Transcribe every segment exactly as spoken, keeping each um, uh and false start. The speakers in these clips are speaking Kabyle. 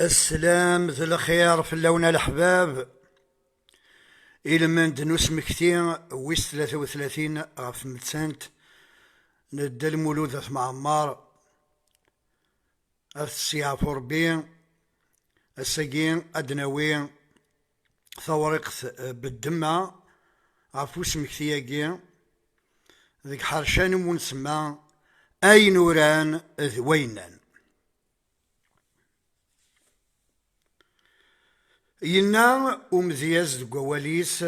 Sslam d lxir fell-awen a leḥbab. Ilmend n usmekti wis tlata u tlatin ɣef tmettant n Dda Lmulud At Mɛemmer, ad t-yesseɛfu Rebbi. Ass-agi ad d-nawi tawriqt, eh, beddemma ɣef usmekti-agi deg ḥercan umi nsemma ayen uran d wayennan. Yenna umedyaz deg wawal-is: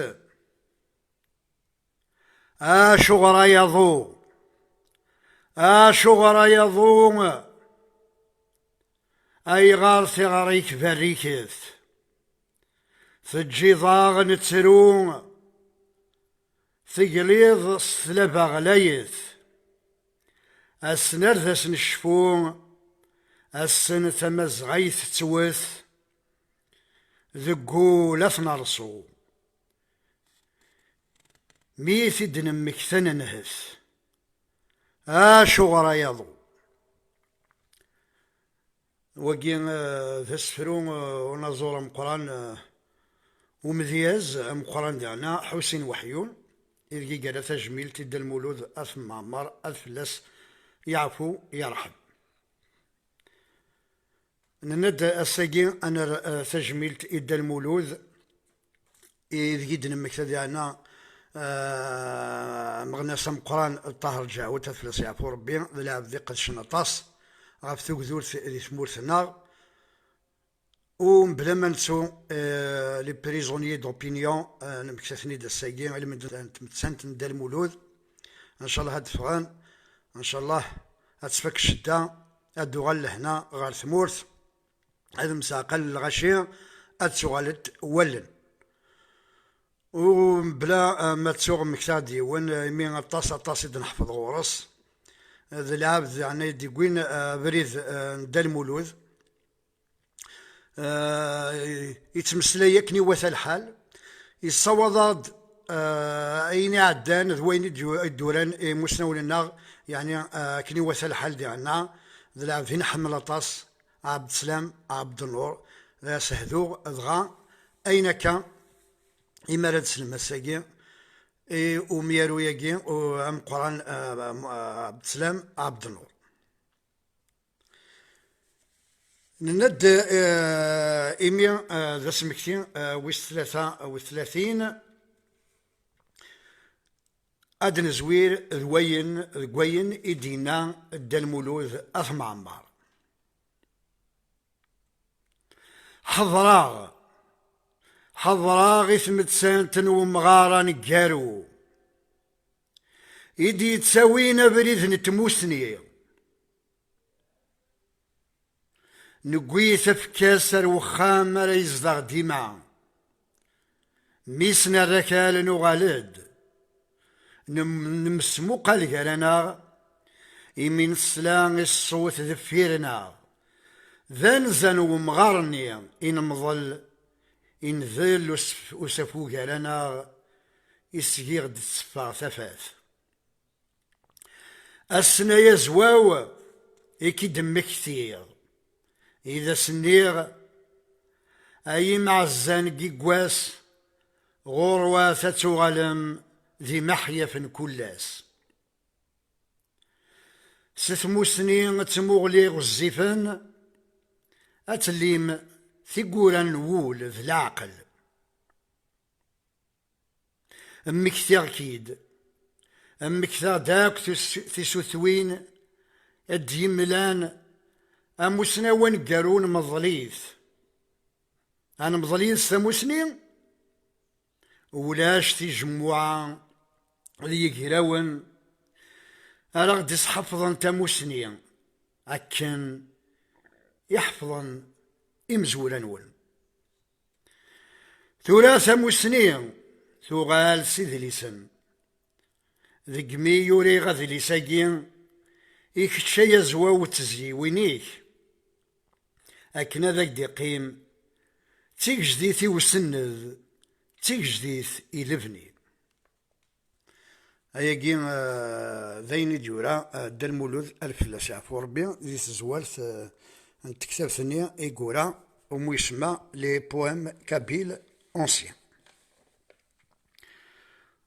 "Acuɣer ay aḍu? Acuɣer ay aḍu? Ayɣer tiɣri-k berriket? Teǧǧiḍ-aɣ nettru, tegliḍ s tlaba ɣlayet. Assen ar d asen cfu, assen tamazɣayt tettwet deg wul ad t-nerṣu. Mi t-id-nemmekta nenhet, acuɣer ay aḍu?" Wagi, eh, d asefru, eh, unaẓur ameqqran, eh, umedyaz ameqqran diɣna, Ḥusin Weḥyun, ideg i yerra tajmilt i Dda Lmulud At Mɛemmer, ad fell-as yeɛfu, yerḥem. Nenna-d ass-agi ad nerr, eh, tajmilt i Dda Lmulud, ideg i d-nemmekta diɣna, eh, ameɣnas ameqqran Ṭaher Ǧaɛut, ad fell-as yeɛfu Rebbi, d lɛebd iqedcen aṭas ɣef tugdurt di tmurt-nneɣ. U mebla ma nettu, eh, les prisonniers d'opinion, eh, nemmekta-ten-id ass-agi, ilmend n tmettant n Dda Lmulud. Ncallah ad d-ffɣen, ncallah ad tfak ccedda, ad d-tuɣal lehna ɣer tmurt, ad mseɛqalen lɣaci, ad ttuɣalent wallen. U mebla, eh, ma ttuɣ mmektaɣ-d yiwen, eh, imi aṭas, aṭas i d-neḥfeḍ ɣur-s. Eh, d lɛebd, yeɛni, i d-iwwin, eh, abrid, eh, n Dda Lmulud. Eh, yettmeslay akken iwata lḥal. Yessawaḍ-aɣ-d, eh, ayen iɛeddan d wayen i d-yu-, i d-uran imusnawen-nneɣ, yeɛni, eh, akken iwata lḥal diɣenna. D lɛebd i nḥemmel aṭas, Ɛebd Slam, Ɛebd Nnur, d asehduɣ, dɣa ayen akka imi ara d-slem ass-agi, i umyaru-agi, u-, ameqqran, eh, eh, Ɛebd Slam, Ɛebd Nnur. Nenna-d, eh, imi, eh, d asmekti, eh, wis tlata u tlatin, ad nezwir d wayen, deg wayen i d-yenna Dda Lmulud At Mɛemmer. Ḥeḍreɣ, ḥeḍreɣ i tmettant n wemɣar aneggaru i d-yettawin abrid n tmusni. Newwi tafekka-s ar wexxam ara yezdeɣ dima. Mmi-s n Arrakal nuɣal-d. Nem-, nemsmuqal gar-aneɣ, imi nesla i ṣṣut deffir-nneɣ. D anza n wemɣar-nni i nemḍel, indel usaf-, usafu gar-aneɣ, i seg i ɣ-d-tesseffeɣ tafat. Ass-n ay azwaw i k-id-mmektiɣ, i d as-nniɣ: "Ay imɛezzan n yigwas, ɣurwat ad tuɣalem d imeḥyafen kul ass." S tmusni d tmuɣli ɣezzifen, ad tellim tiggura n wul d leɛqel. Mmektiɣ-k-id. Mmektaɣ-d akk tus-, tisutwin i d-yemlan amusnaw aneggaru, nemḍel-it. Ad nemḍel yid-s tamusni? Ulac tijemmuɛa d yigrawen ara ɣ-d-isḥefḍen tamusni akken i ḥefḍen imezwura-nwen. Tura tamusni tuɣal s idlisen. Deg mi uriɣ adlis-agi, i kečč ay azwaw d tezyiwin-ik, akken ad ak-d-iqqim d tigejdit i usenned, d tigejdit i lebni. Ayagi, eh, d ayen i d-yura, eh, Dda Lmulud, ad fell-as yeɛfu Rebbi, di tezwart, eh, n tektabt-nni i yura umi isemma Les Poèmes Kabyles Anciens.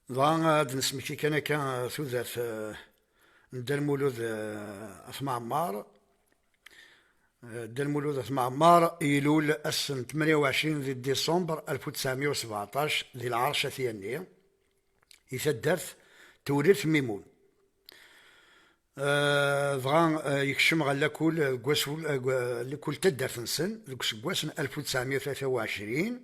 Dɣa ad d-nesmekti kan akka tudert, eh, n Dda Lmulud, eh, At Mɛemmer. Eh, Dda Lmulud At Mɛemmer ilul ass n tmenya u ɛecrin di décembre alef u tesɛemya u sbeɛṭac di Lɛerc At Yanni, i taddart Tewrirt Mimun. Eh, dɣa, eh, yekcem ɣer lakul, eh, deg wasul, eh, deg, eh, lakul taddart-nsen deg useggas n alef u tesɛemya u tlata u ɛecrin.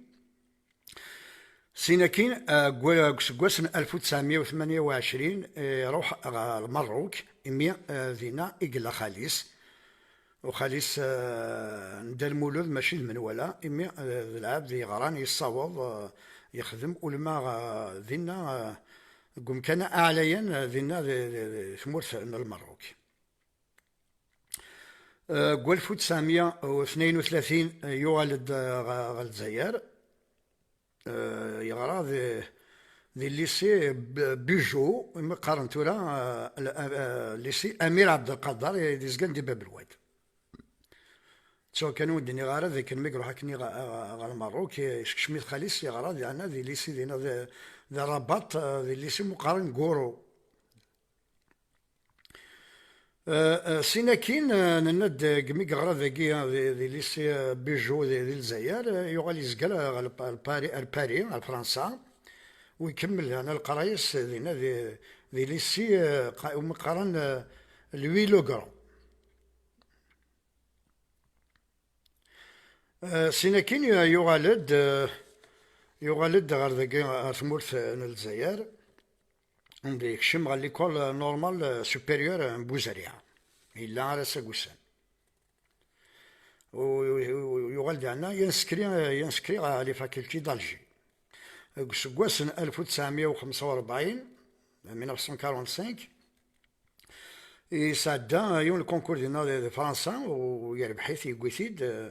Sin akkin, eh, deg wa-, deg useggas n alef u tesɛemya u tmenya u ɛecrin, eh, iruḥ ɣer Lmerruk, imi, eh, dinna i yella xali-s. Uxali-s, eh, n Dda Lmulud mačči d menwala, imi, eh, d lɛebd yeɣran, yessaweḍ, eh, yexdem ulma, eh, dinna, eh, deg umkan aɛlayan, eh, dinna di, di, di tmurt n Lmerruk. Eh, deg walef u tesɛemya u tnayen u tlatin, eh, yuɣal-d, eh, ɣer, ɣer Lezzayer. Eh, yeɣra di, di lycée B-, Bugeaud, imi qqaren tura, eh, l-, eh, lycée Amir Abdelkader, i d-izgan di Bab Lwad. Ttuɣ kan ur d-nniɣ ara d akken mi iruḥ akken ɣer, ɣer Lmerruk, eh, yekcem-it xali-s, yeɣra diɛna di lycée dinna di, di Rabat, eh, di lycée mu qqaren Goro. Eh, eh, sin akkin, eh, nenna-d, eh, deg mi yeɣra dagi, eh, di, di lycée, eh, Bugeaud di, di Lezzayer, eh, yuɣal yezger, eh, ɣer Lpa-, Lpari, ar Paris, ar Fransa, u ikemmel, yeɛni, leqraya-s dinna di, di lycée, eh, qa-, umi qqaren, eh, Louis le Grand. Eh, sin akkin, eh, yuɣal-d, eh, yuɣal-d ɣer dagi, ɣer tmurt, eh, n Lezzayer. Anda yekcem ɣer l'école normale supérieure n Buzerriɛa, yella ar ass-a deg ussan. U, u, u, yuɣal diɛna, inscrit, inscrit ɣer les facultés d'Alger. Deg useggas n alef u tesɛemya u xemsa u rebɛin, mille neuf cent quarante-cinq, yesɛedda yiwen lkunkur dinna di, di Fransa, u yerbeḥ-it, yewwi-t-id, eh,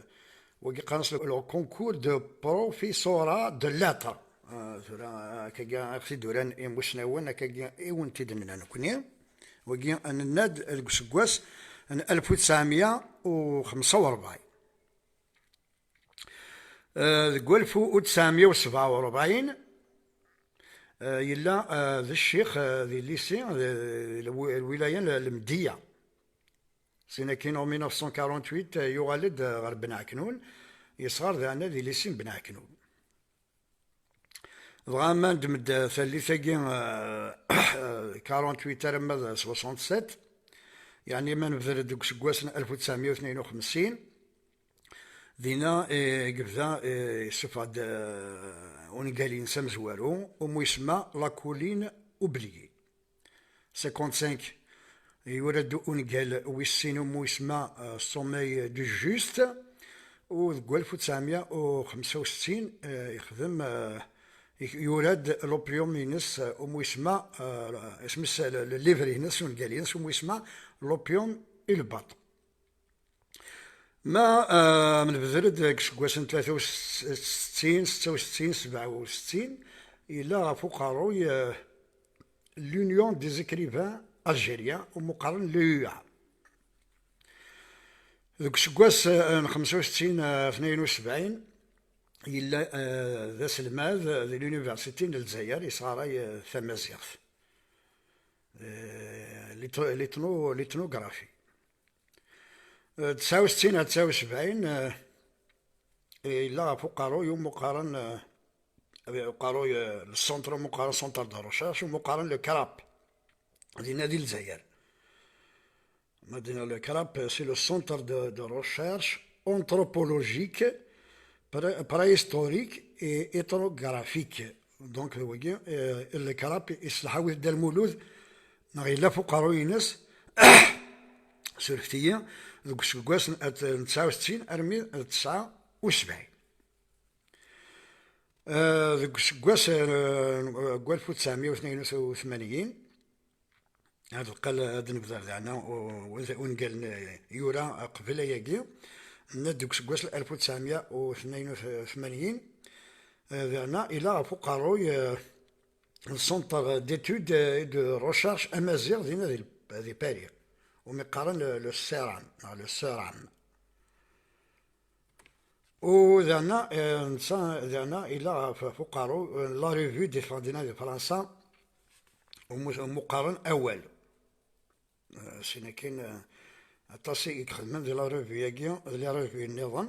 wagi qqaren-as le, le concours de professorat de lettres. Eh, tura, akkagi i ɣ-t-id-uran imusnawen, akkagi i wen-t-id-nnan nekkni. Wagi nenna-d deg useggas n alef u tesɛemya u xemsa u rebɛin. Eh, deg walef u tesɛemya u sebɛa u rebɛin, eh, yella, eh, d ccix, eh, di lycée, eh, lwi-, lwilaya n Lemdeyya. Sin akkin, en mille neuf cent quarante-huit, eh, yuɣal-d, eh, ɣer Ben Ɛeknun, yesɣar daɛna di lycée n Ben Ɛeknun. Dɣa ma nedmed tallit-agi, eh, quarante-huit alamma d soixante-sept, yeɛni ma nebder-d deg useggas n alef u tesɛemya u tnayen u xemsin, dinna, eh, yebda, eh, yessufeɣ-d, eh, ungal-ines amezwaru, umi isemma La Colline Oubliée. Cinquante-cinq, yura-d ungal wis sin umi isemma, eh, Sommeil du Juste, u deg walef u tesɛemya u xemsa u settin, eh, yexdem, eh, yura-d L'Opium-ines, eh, umi isemma, eh, isem-is, eh, le, le livre-ines, ungal-ines, umi isemma L'Opium et le Bateau. Ma, eh, nebder-d deg iseggasen tlata u settin, setta u settin, sebɛa u settin, yella ɣef uqerruy, eh, l'Union des écrivains algériens, umi qqaren l'U E A. Deg useggas, eh, n xemsa u settin, eh, tnayen u sebɛin, yella, eh, d aselmad di l'université n Lezzayer, yesɣaray, eh, tamaziɣt. Eh, l'ethno-, l'ethno-, l'ethnographie. Eh, tesɛa u settin ar tesɛa u sebɛin, eh, yella ɣef uqerruy umi qqaren, eh, uqerruy, eh, le centre umi qqaren centre de recherche, umi qqaren le CRAP, dinna di Lezzayer. Ma dinna le CRAP, c'est le centre de, de recherche anthropologique, pré-, préhistorique et ethnographique. Donc, wagi, eh, le CRAP, iselḥawi Dda Lmulud, neɣ yella ɣef uqerruy-ines, surfet-iyi, deg useggas n, n tesɛa u settin armi d tesɛa u sebɛin. Eh, deg useggas, eh, n, n walef u tesɛemya u tnin u tmanyin, ad neqqel ad nebder daɛna u-, u-, ungalen, eh, yura qbel ayagi, nna deg useggas n alef u tesɛemya u tnin u tmanyin, eh, daɛna ila ɣef uqerruy, eh, n Centre d'études et de recherche amaziɣ dinna di, di Paris, umi qqaren le, le CERAM, neɣ le CERAM. U daɣna, eh, netta daɣna yella ɣef, ɣef uqerru, eh, la revue d-yeffeɣ dinna di Fransa, umu-, umuqaren Awal. Eh, sin akin, eh, aṭas i ixedmen di la revue-agi, d la revue nniḍen.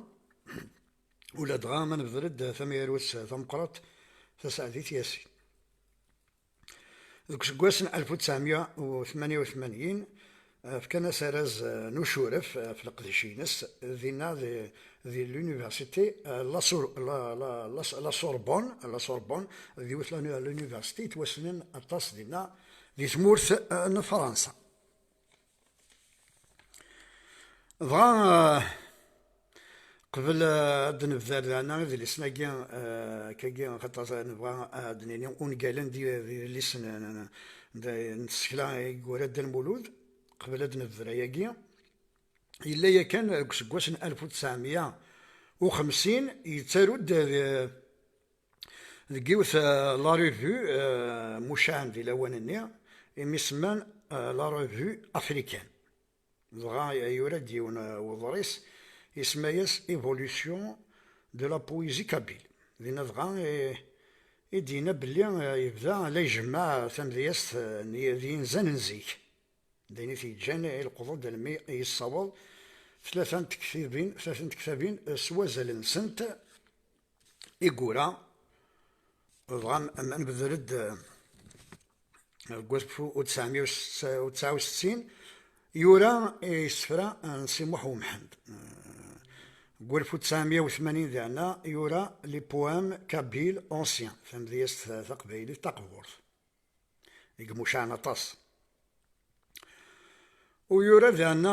Ula dɣa ma nebder-d tamayarut tameqqrant, Taseɛdit Yasin. Deg useggas n alef u tesɛemya u tmanya u tmanyin, eh, fkan-as arraz, eh, n ucuref, eh, ɣef leqdic-ines, dinna di, di l'université, eh, la Sor-, la, la, la, la Sorbonne, la Sorbonne, d yiwet la, l'université yettwassnen aṭas dinna, di tmurt, eh, n Fransa. Dɣa, eh, qbel, eh, ad nebder daɣna idlisen-agi, eh, akkagi, xaṭer nebɣa ad d-nini ungalen d, d idlisen n, n, n, n tsekla i yura Dda Lmulud, qbel ad nebder ayagi, yella yakan deg useggas n alef u tesɛemya u xemsin, yettaru-d, eh, deg yiwet, eh, la revue, eh, mucaɛen di lawan-nni, imi semman, eh, la revue africaine. Dɣa yura-d yiwen, eh, uḍris, isemma-yas Évolution de la poésie kabyle. Dinna dɣa, eh, i d-yenna belli, eh, yebda la ijemmeɛ tamedyazt, eh, n y-, d yinzan n zik. D ayen i t-yeǧǧan i leqḍed almi i yessaweḍ tlata n tektabin, tlata n tektabin, eh, s wazal-nsent i yura. Dɣa ma nebder-d, eh, deg walef u tesɛemya u tesɛa u settin, yura isefra n Si Muḥ Umḥend. Eh, deg walef u tesɛemya u tmanyin daɣna yura Les poèmes kabyles anciens, tamedyazt taqbaylit taqburt. I imucaɛen aṭas. U yura daɣna,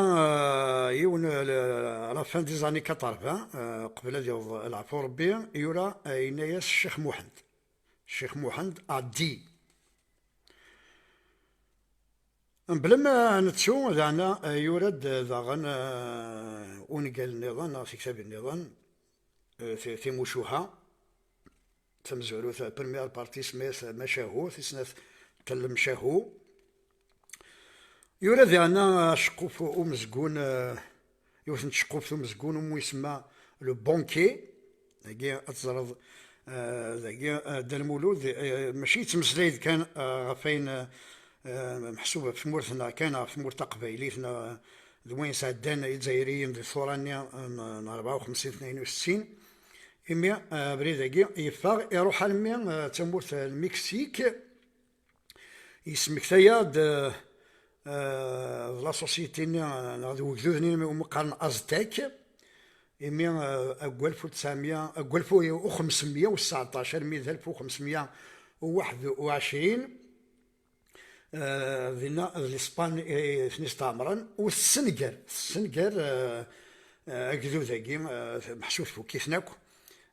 eh, yiwen, eh, à la fin des années quatre-vingts, eh, qbel ad yaweḍ leɛfu Rebbi, yura, eh, yenna-yas Ccix Muḥend. Ccix Muḥend Ɛeddi. Mebla ma nettu, daɣna, eh, yura-d daɣen, eh, ungal nniḍen neɣ tiktabin nniḍen, eh, ti-, timucuha. Tamezwarut, première partie, semma-yas Macahu, tis snat Lemcahu. Yura diɣen aceqquf umezgun, eh, yiwet n tceqquft umezgun umi isemma Le Banquet. Dagi ad teẓreḍ, eh, dagi, eh, Dda Lmulud, eh, mačči yettmeslay-d kan, eh, ɣef wayen, eh, eh, meḥsub ɣef tmurt-nneɣ kan, ɣef tmurt taqbaylit, neɣ d wayen sɛeddan Izzayriyen di tṣura-nni n, n rebɛa u xemsin, tnayen u settin, imi, eh, abrid-agi yeffeɣ, iruḥ almi, eh, d tamurt n Lmiksik, yesmekta-yaɣ-d, eh, eh, d la société-nni, eh, neɣ d wegdud-nni umi qqaren Aztèque, imi, eh, deg walef u tesɛemya, deg walef u xemsemya u sseɛṭac armi d alef u xemsemya u waḥed u ɛecrin, Eh, dinna d Lispan i ten-isteɛmren, u tessenger, tessenger, eh, eh, agdud-agi, eh, meḥsub tfukk-iten akk,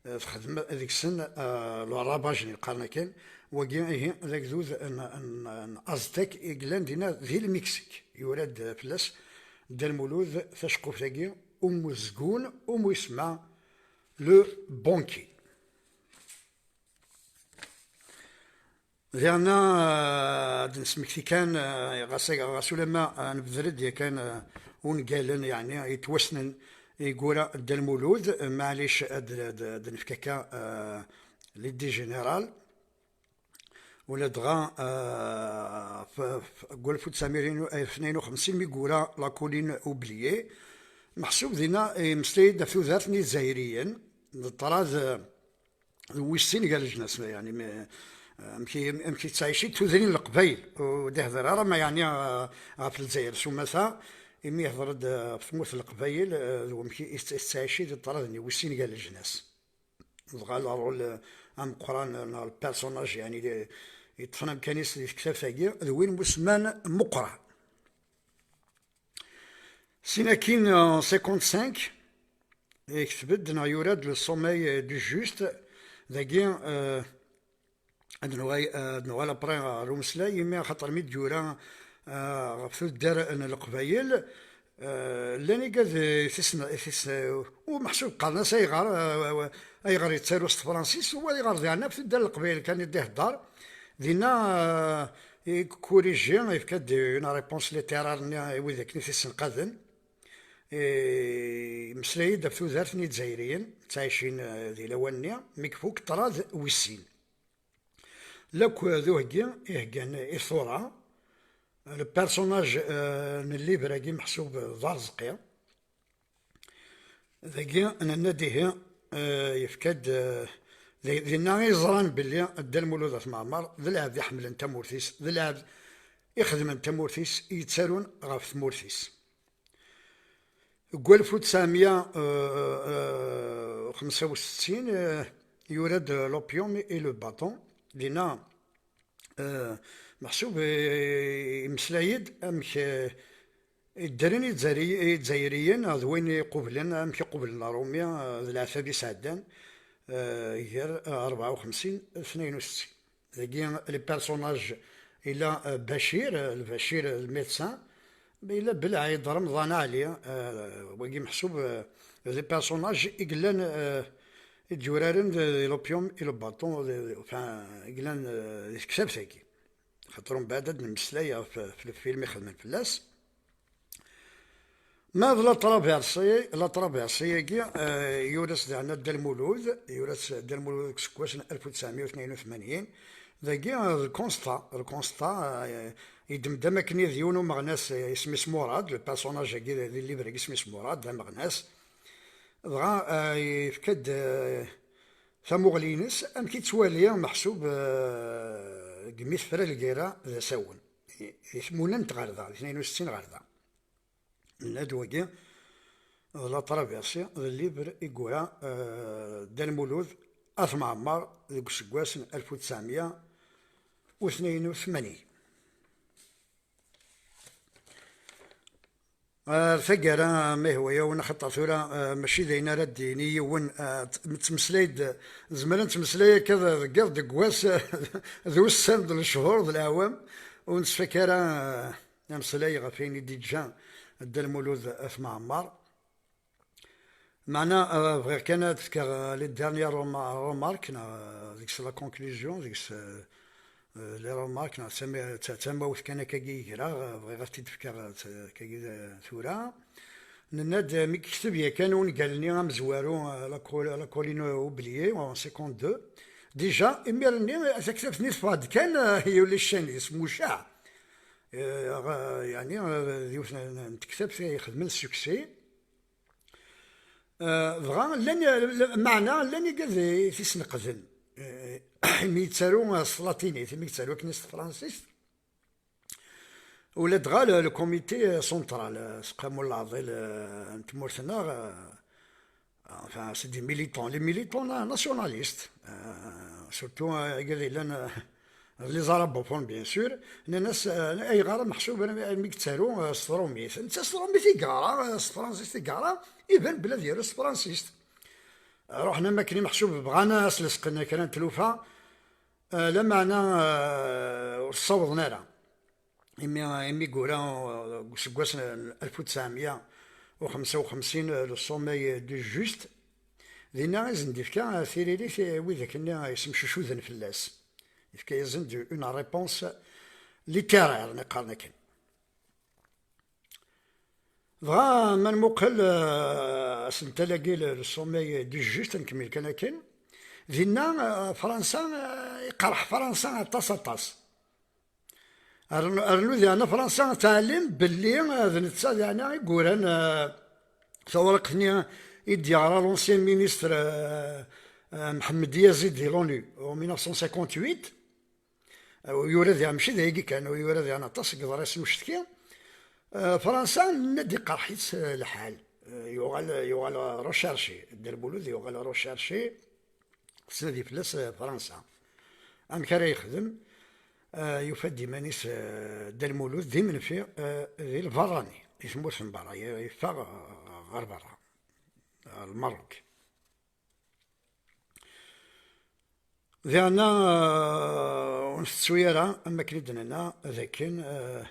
eh, texdem deg-sen, eh, le ravage-nni qqaren akken, wagi ihi d agdud n, n, n Aztèque i yellan dinna di Lmiksik. Yura-d fell-as Dda Lmulud taceqquft-agi, umezgun, umi isemma Le Banquet. Diɣen, eh, ad nesmekti kan, eh, ɣas, ɣas ulamma, eh, nebder-d yakan, eh, ungalen, yeɛni, yettwassnen i yura Dda Lmulud, eh, maɛlic ad, ad, ad nefk akka, eh, l'idée générale. Ula dɣa, eh, f-, f-, deg walef u tesɛemya u tnayen u xemsin mi yura La Colline Oubliée, meḥsub dinna, eh, yemmeslay-d ɣef tudert n Yizzayriyen, d ṭṭrad, eh, d wis sin gar leǧnas, yeɛni, mi, amek i, amek i ttɛicit tudrin n Leqbayel. Ur d-ihder ara ma, yeɛni, eh, ɣef Lezzayer s umata, imi ihder-d, eh, ɣef tmurt n Leqbayel, eh, d wamek i tt-, i tettɛici di ṭṭrad-nni wis sin gar leǧnas. Dɣa le rôle, eh, ameqqran, eh, neɣ le personnage, yeɛni, i, yeṭṭfen amkan-is di tektabt-agi, d win musemman Meqqran. Sin akin, en cinquante-cinq, yekteb-d neɣ yura-d Le Sommeil du Juste, dagi, eh, ad nuɣal, eh, ad nuɣal après ɣer umeslay, imi axaṭer mi d-yura, eh, ɣef tuddar n Leqbayel, eh, llan igad, eh, tis-, tis-, u meḥsub qqaren-as ayɣer, eh, ayɣer yettaru s tefransist, u ayɣer diɣen ɣef tuddar n Leqbayel kan i d-ihedder. Dinna, eh, i kuriji, yefka-d une réponse littéraire-nni i wid akken i t-issenqaden. Eh, yemmeslay-d ɣef tudert n Izzayriyen ttɛicin, eh, di lawan-nni, mi ifuk ṭṭrad wis sin. Lakk d uheggi iheggan i tura, le personnage, eh, n llibre-agi meḥsub d Arezqi. Dagi, nenna-d ihi, eh, yefka-d, eh, di-, dinna i ẓran belli Dda Lmulud At Mɛemmer d lɛebd iḥemmlen tamurt-is, d lɛebd ixedmen tamurt-is, yettarun ɣef tmurt-is. Deg walef u tesɛemya u xemsa u settin, eh, yura-d L'opium et le bâton. Dinna, eh, meḥsub, eh, imeslay-d amek, eh, i ddren Izzayri-, Izzayriyen d wayen iqublen, amek i qublen Ṛumi, eh, d leɛtab i sɛeddan, eh, gar, eh, rebɛa u xemsin, tnayen u settin. Dagi, les personnages, yella, euh, Bacir, euh, Lbacir, euh, le médecin, yella Belɛid, Remḍan Ɛli, euh, wagi meḥsub, euh, les personnages i yellan, euh, i d-yuraren de, de l'opium et le bâton, de, de, enfin, i yellan, euh, di tektabt-agi. Xaṭer umbeɛd ad nemmeslay ɣef, ɣef lfilm i xedmen fell-as. Ma d La Traversée, La Traversée-agi, eh, yura-tt daɣen Dda Lmulud, yura-tt Dda Lmulud deg useggas n alef u tesɛemya u tnayen u tmanyin. Dagi, eh, d constat, d constat, eh, yeddem-d am akken d yiwen umeɣnas, eh, isem-is Murad, le personnage-agi di, di livre-agi isem-is Murad, d ameɣnas. Dɣa, eh, yefka-d, eh, tamuɣli-ines, amek i yettwali meḥsub, eh, deg mi tefra lgirra d asawen, di, di tmunent ɣer da, di tnayen u settin ɣer da. Nenna-d wagi d La Traversée, d livre i yura, eh, Dda Lmulud At Mɛemmer deg useggas n alef u tesɛemya u tnayen u tmanyin. Ar taggara, ma yehwa-yawen, axaṭer tura, eh, mačči d ayen ara d-yini yiwen, eh, t-, nettmeslay-d, nezmer ad nettmeslay akka d, deg iḍ, deg wass, d ussan, d lechur, d leɛwam, ur nettfak ara, eh, ameslay ɣef ayen i d-iǧǧa Dda Lmulud At Mɛemmer. Meɛna, eh, bɣiɣ kan ad fkeɣ, eh, les dernières rema-, remarques, neɣ, eh, deg-s la conclusion, deg-s, eh, eh, les remarques, neɣ tama-, ta-, tamawt kan akkagi i greɣ, eh, bɣiɣ ad t-id-fkeɣ, eh, t-, akkagi, eh, tura. Nenna-d, eh, mi yekteb yakan ungal-nni amezwaru, eh, la col-, la colline oubliée, en cinquante-deux. Déjà, imir-nni, eh, taktabt-nni teffeɣ-d kan, eh, yuli ccan-is, mucaɛ. Eh, ɣ-, yeɛni, eh, d yiwet n, n tektabt i ixedmen succès. Eh, dɣa llan, meɛna llan igad i t-isneqden. Eh, imi yettaru, eh, s tlatinit, imi yettaru akken s tefransist. Ula dɣa le, le comité central, eh, Seqqamu n Leɛḍil, eh, n tmurt-nneɣ, eh, enfin, c'est des militants, les militants na-, nationalistes, eh, surtout, eh, igad yellan, eh, les arabophones, bien sûr, nnan-as, eh, ayɣer meḥsub mi yettaru, eh, s tṛumit? Netta s tṛumit i yeɣra, eh, s tefransist i yeɣra, iban belli ad yaru s tefransist. Ruḥen am akken i meḥsub bɣan ad as-lesqen kra n tlufa, eh, lameɛna, eh, ur ssawḍen ara. Imi, imi yura, eh, deg useggas n alef u tesɛemya u xemsa u xemsin, eh, le sommet du Juste, dinna i sen-d-ifka, eh, tiririt, eh, widak-nni, eh, yesmeccucuden fell-as. Yefka-yasen-d une réponse littéraire, mi qqaren akken. Dɣa, ma nmuqel, eh, asentel-agi, le, le sommet du Juste, ad nkemmel kan akken. Dinna, eh, Fransa, eh, iqerḥ Fransa aṭas, aṭas. Rnu, rnu diɣen Fransa teɛlem belli, eh, d netta diɣen i yuran, eh, tawriqt-nni i d-yeɣra l'ancien ministre, eh, eh, Mḥemmed Yazid di l'ONU, en mille neuf cent cinquante-huit. Eh, yura diɣen, mačči d ayagi kan, yura diɣen aṭas deg iḍrisen ucetki. Eh, Fransa, nenna-d iqerḥ-itt, eh, lḥal. Eh, yuɣal, yuɣal recherché. Dda Lmulud yuɣal recherché. Tettnadi fell-as, eh, Fransa. Amek ara yexdem? Eh, yufa-d iman-is, eh, Dda Lmulud d imenfi, eh, di lberrani, di tmurt n berra, ye-, yeffeɣ, eh, ɣer berra, ɣer Lmerruk. Diɣenna, eh, ur ntettu ara, am wakken i d-nenna, d akken, eh,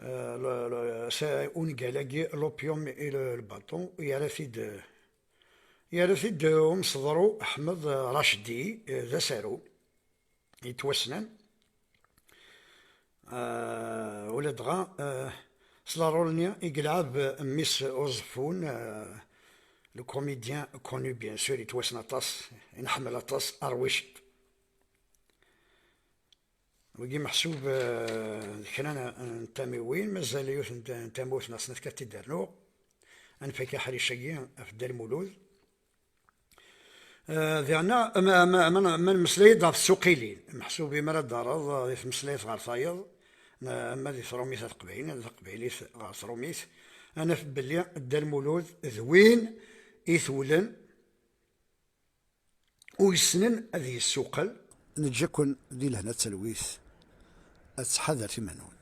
eh, le, le, sa-, ungal-agi, l'opium et le, le bâton, yerra-t-id, yerra-t-id umseḍru Ḥmed Racdi, eh, d asaru yettwassnen. Eh, ula dɣa, eh, S la rôle-nni i yelɛeb mmi-s uẓeffun, euh, le comédien connu bien sûr, yettwassen aṭas, i nḥemmel aṭas, Arwiced. Wigi meḥsub, euh, d kra n, n tamiwin, mazal yiwet n, n tamurt neɣ snat kan ad t-id-rnuɣ. Ad nfak aḥric-agi ɣef Dda Lmulud. Eh, diɣen, ma, ma, ma, ma nmeslay-d ɣef tsuqilin, meḥsub imi ara d-terreḍ, eh, di tmeslayt ɣer tayeḍ, n-, ama di trumit a taqbaylit, taqbaylit ɣer trumit, ad naf belli Dda Lmulud d win itewlen, ur yessnen ad yessuqel. Neǧǧa-ken di lehna d talwit, ad tḥadret iman-nwen.